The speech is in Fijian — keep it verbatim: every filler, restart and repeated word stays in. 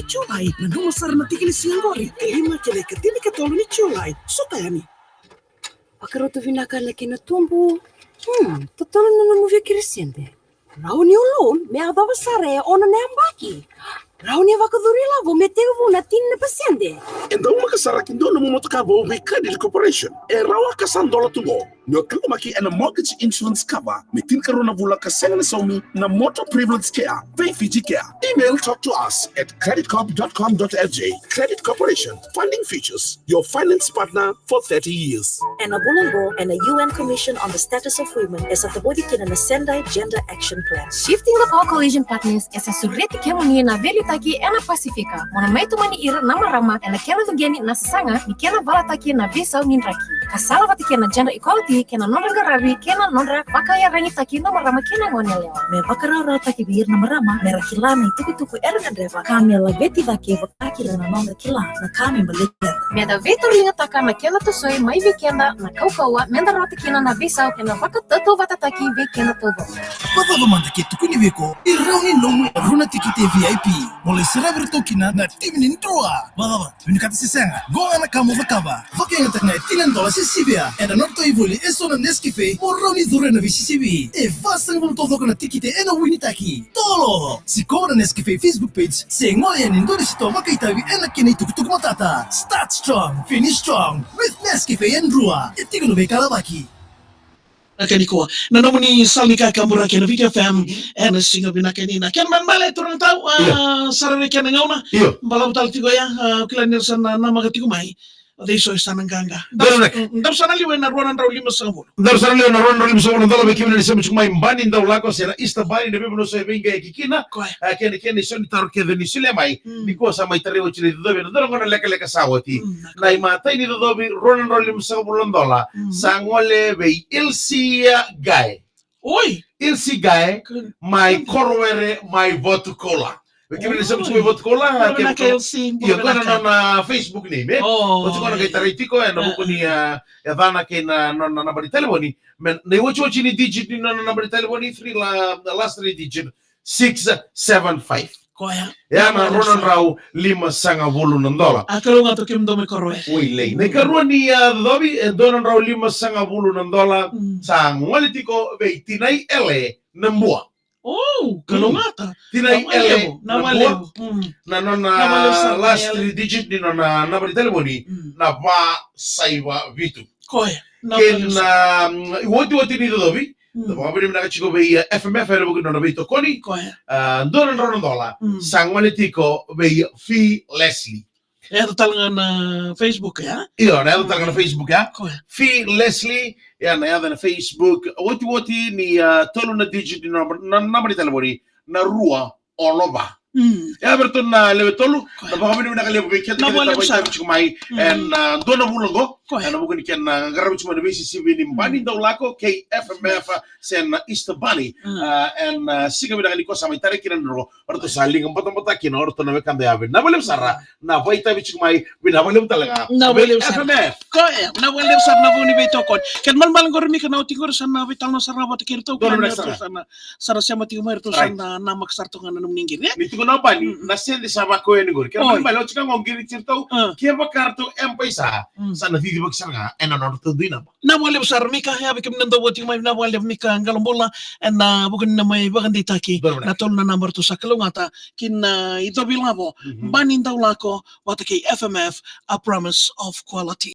Julai, nanuma sara na tiki ni siga qori, ka lima kei na ikatinikatolu ni Julai. Sota yani. Vakarau tu vinaka na kena tubu. Hmm, totolo na nomu via keresede. Rawa ni o loan me yacova sara e ono na yabaki. Rawa ni vakacuru ilavo me tekivu na tini na pasede. E daumaka sara ki dua nomu motoka vou vei Credit Corporation. E rawa ka sa dola tu qo. Ni o taqomaki ena mortgage insurance cover me tinikarua na vula ka sega ni saumi na Motor Privilege Care vei Fiji Care. Email talk to us at credit corp dot com dot F J. Credit Corporation, funding futures, your finance partner for thirty years. Ena bula qo, ena U N Commission on the Status of Women, e sa tavoci kina na Sendai Gender Action Plan. Shifting the Ball Coalition Partners e sa sureti kemuni na veiliutaki ena Pasifika. Mo na mai tomani ira na marama ena kena cuqeni na sasaga ni kena valataki na veisau ni draki. Ka sala vata kei na gender equality kei na nodra qaravi kei na nodra vakaiyaragitaki na marama kei na gone yalewa. Me vakarawarawataki vei ira na marama me ra kila na itukutuku era gadreva ka me laveti cake vaka kina na noda kila na ka me baleti keda. Me da veitauriligataka na kena tosoi mai vei keda na kaukauwa me da rawata kina na veisau ena vakatautauvatataki vei keda taucoko. Vacava mada ke tukuni vei iko e rawa ni nomu e rua na tikite V I P mo lai saravi iratou kina na timi ni Drua? Vacava? Vinakata se sega, qo ga na ka mo cakava. Vakayagataka ga e tini na dola se sivia ena nodratou ivoli eso na Nescafe mo rawa ni curu ena veisisivi. E vasagavulu taucoko na tikite ena winitaki. Tolo! Sikova na Nescafe Facebook page se gole yani e dua na sitoa vakaitavi ena kena itukutuku matata. Start strong, finish strong with Nescafe and Drua. E tiko na veika lavaki. Na ka nikua, na nomuni sala ni kakaburaki ena Viti F M ena siga vinaka ni na kena manumale turaga tau, a, sara vei kena gauna. Io. Balavu tale tiko ya, a, kila ni ra sa na namaka tiko mai. O cei so e sa na qaqa? Daru sa na liu ena rua na drau lima sagavulu. Daru sa na liu ena rua na drau lima sagavulu na dola vei kemuni na sema tiko mai Bani Daulako se na Easter Bani, na veivanua so e veiqayaki kina. Koya. A, kena, kena iso ni taro kece ni solia mai. Mm. Nikua sa mai tarai oti na icocovi ena dua na gauna lekaleka sa oti. Mm, na imatai ni icocovi, rua na drau lima sagavulu na dola. Mm. Sa gole vei Ilsia Gae. Oi. Ilsi Gae, mai Korowere, mai Vatukoula. Vei kemuni na sema tiko mai Vatukoula, io, koya na nona Facebook name, e? Oti koya na qai tarai tiko ena vuku ni, a, yacana kei na nona naba ni talevoni. Me na iotioti ni digit ni nona naba ni talevoni, three la, the last three digit, six seven five. Koya. Ya na rua na drau lima sagavulu na dola. A, kalougata kemudou mai Korowere. Oi lei. Na ikarua ni, a, covi, e dua na drau lima sagavulu na dola. Mm. Sa gole tiko vei Tinai Ele Nabua. Oh, kalougata. Tinai Ele Nabua. Na nona last three digit ni nona naba ni talevoni, na va saiva vitu. Koya. Kei na, mm, iotioti ni covi. Mm. Da vakavinavinaka tiko vei, e, F M F ena vuku ni nona veitokoni. Koya. A, dua na drau na dola. Mm. Sa gole tiko vei Fi Leslie. E yaco tale ga na Facebook, ya? Io, na yaco tale ga na Facebook, ya? Koya. Fi Leslie, ya, na yaco na Facebook. Iotioti ni, a, tolu na digit ni nona, na, naba ni talevoni, na rua ono va. Mm. Ya, vei iratou na lewe tolu, na vakavinavinaka levu vei keda na kena vakaitavi tiko mai ena, a, dua na vula qo. Koya. Ena vuku ni kena qaravi tiko mai na veisisivi ni Bani Daulako kei F M F se na Easter Bunny. Mm. A, ena, a, siga vinaka nikua sa mai tarai kina na nodra, o ratou sa liga batabata kina o ratou na wekada yavi. Vinaka vakalevu sara na vakaitavi tiko mai, vinaka vakalevu tale ga. Vinaka vakalevu sara. F M F. Koya, vinaka vakalevu sara na vu ni veitokoni. Kena malumalumu qori Mika, na oti qori sa na veitalanoa sara vata kei iratou. Donu na sara. Sa na sema tiko mai iratou, sa na namaka sara toka ga na nomuni qiri, e? Ni tiko na Bani, na sede sa vakau yani qori. Kena malumalumu, oti ga qo qiri tiko iratou, kevaka ratou M-PAiSA, sa na cicivaki sara ga ena nodratou dui naba. Vinaka vakalevu sara Mika, ya vei kemuni na dau voti mai, vinaka vakalevu Mika Qalobula, ena vuku ni na mai vakadeitaki na tolu na naba ratou sa kalougata ki na icovi lavo, Bani Daulako vata kei F M F, a promise of quality.